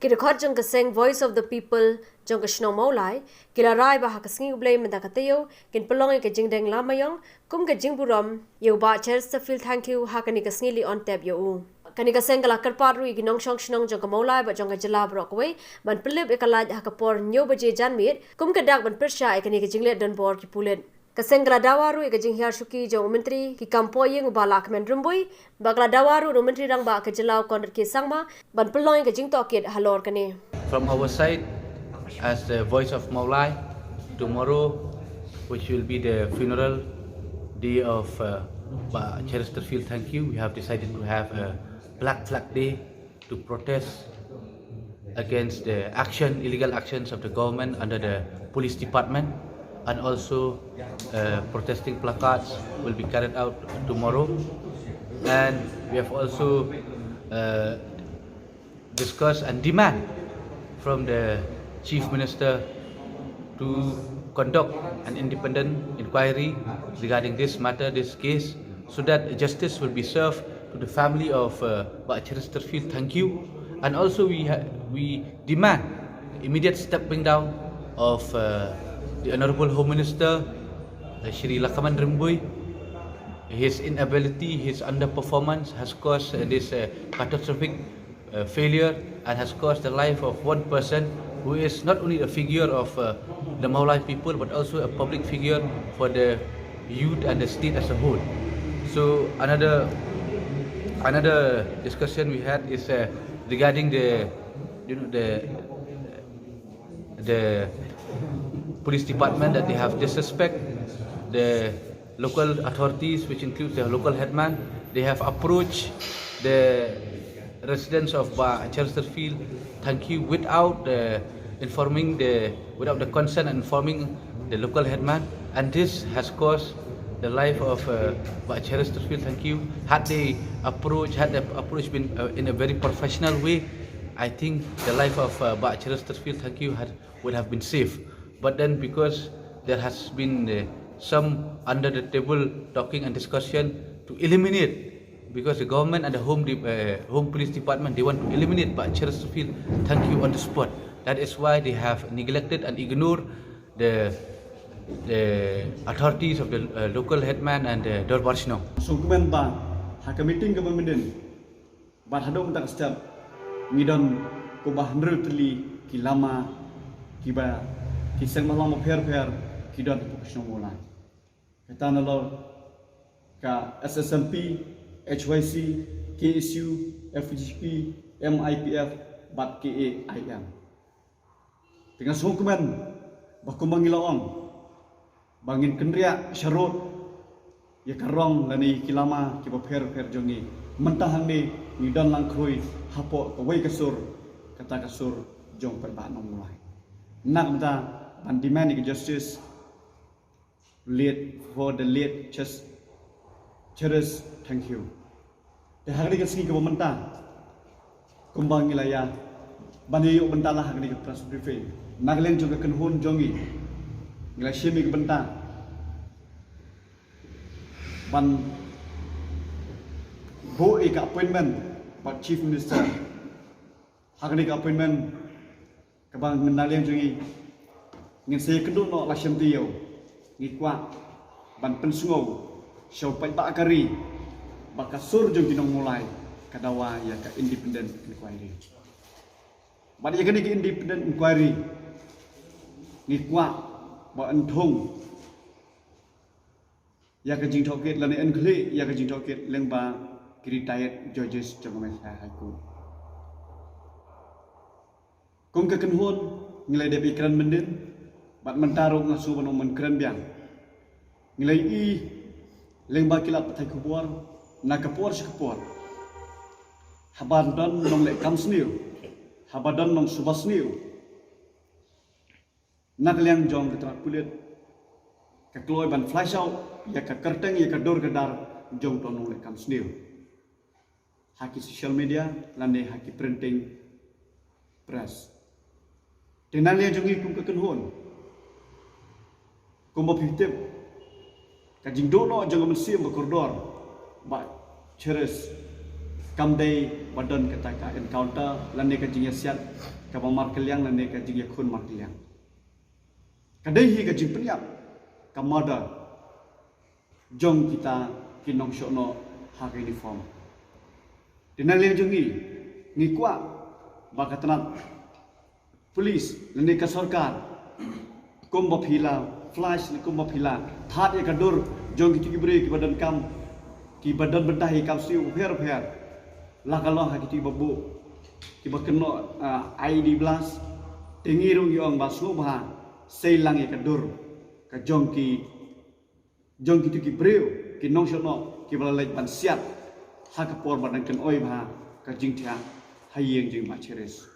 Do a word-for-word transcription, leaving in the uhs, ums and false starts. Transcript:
Ki dkhot jong ka seng Voice of the People jong ka shnong Mawlai ki la rai ba ha ka sngi U Blei mynta ka taïew kin pynlong ïa ka jingdeng lamaiong kum ka jingburom ïa u Bah Chesterfield Thangkhiew ha kane ka sngi lion tep ïa u. Kane ka seng ka la kyrpad ruh ïa ki nongshong shnong jong ka Mawlai bad jong ka jylla baroh kawei ban pynlip ïa ka lait ha ka por hynñiew baje janmiet kum ka dak ban pyrshah ïa kane ka jingleh donbor ki pulit. Ka seng ka la dawa ruh ïa ka jinghiar shuki jong u Myntri ki kam poh ïing u Bah Lahkmen Rymbui, bad ka la dawa ruh na u Myntri Rangbah ka jylla u Conrad K Sangma ban pynlong ïa ka jingtohkit halor kane. From our side, as the Voice of Mawlai, tomorrow, which will be the funeral day of uh, Bah Chesterfield Thangkhiew, we have decided to have a black flag day to protest against the action, illegal actions of the government under the police department, and also uh, protesting placards will be carried out tomorrow. And we have also uh, discussed and demand from the Chief Minister to conduct an independent inquiry regarding this matter, this case, so that justice will be served to the family of uh, Bah Chesterfield Thangkhiew. And also we, ha- we demand immediate stepping down of uh, the Honorable Home Minister, uh, Shri Lahkmen Rymbui. His inability, his underperformance has caused uh, this uh, catastrophic uh, failure and has caused the life of one person who is not only a figure of uh, the Mawlai people but also a public figure for the youth and the state as a whole. So another another discussion we had is uh, regarding the you know the the police department that they have disrespect the local authorities, which includes the local headman. They have approached the residents of Bah Chesterfield Thangkhiew without uh, informing the without the consent and informing the local headman, and this has caused the life of uh, Bah Chesterfield Thangkhiew. Had they approached, had the approach been uh, in a very professional way, I think the life of uh, Bah Chesterfield Thangkhiew had would have been safe. But then, because there has been uh, some under the table talking and discussion to eliminate, because the government and the home, de- uh, home police department, they want to eliminate Bah Chesterfield Thangkhiew on the spot. That is why they have neglected and ignored the the authorities of the uh, local headman and the Dorbar Shnong. Sngewkmen ba ha ka meeting kaba mynnin bad haduh mynta ka step ngi don kumba hynriew tylli ki lama kiba ki seng balang bapher bapher ki don hapoh ka shnong Mawlai. Kata nalor ka S S M P, H Y C, K S U, F G P, M I P F bad K A I M. Te nga sngewkmen ba kumba ngi la ong ba ngin kynriah sharud ïa ka rong lane ki lama kiba pher pher jong ngi. Mynta hangne ngi don lang khrui hapoh kawei ka sur, kata ka sur jong paidbah nong Mawlai. Na ka bynta ban demand ïa ka justice late for the late Ches- Cheres Thangkhiew. Te ha kane ka sngi kaba mynta kumba ngi la ïa ban ïa ïoh bynta la ha kane ka press briefing na ka liang jong ka kynhun jong ngi, ngi la shim ïa ka bynta ban buh ïa ka appointment bad Chief Minister. Ha kane ka appointment kaba ngin na liang jong ngi ngin sa ïakynduh noh la shem taïew. Ngi kwah ban pynsngew sha u paidbah ka ri ba ka sur jong ki nong Mawlai ka dawa ïa ka independent inquiry. Bad ïa kane ka independent inquiry ngi kwah ba yn thung ïa ka jingtohkit lane yn khlieh ïa ka jingtohkit lyngba ki retired judges jong ka Meghalaya High Court. Kum ka kynhun ngi la dep ïakren mynnin bad mynta ruh nga shu ban ong ban kren biang. Ngi la ïohi lyngba ki lad pathai khubor na ka por sha ka por, haba don nongleh kam sniew, haba don nongsuba sniew na ka liang jong ka tnat pulit, ka kloi ban flash out ïa ka kyrteng ïa ka dur ka dar jong uto u nongleh kam sniew ha ki social media lane ha ki printing press. Te na liang jong ngi kum ka kynhun, kumba phi tip, ka jingduh noh jong ka mynsiem ba kordor Bah Cheres Kam dei ba don kata ka encounter lane ka jingïasiat kaba markylliang lane ka jingïakhun markylliang. Ka dei hi ka jingpynïap, ka murder jong kita ki nongshong noh ha ka uniform. Te na liang jong ngi, ngi kwah ba ka tnat police lane ka sorkar, kumba phi la flash, kumba phi la thad ïa ka dur jong kito ki briew kiba donkam, kiba don bynta ha ki kam sniew bapher bapher, la ka long ha kito kiba buh, kiba kynnoh, ah, I E D blast. Te ngi ruh ngi ong ba sngewbha sei lang ïa ka dur ka jong ki, jong kito ki briew, ki nongshong noh kiba la leit ban siat ha ka por ba dang kynoi bha ka jingthiah ha ïing jong i Bah Cheris.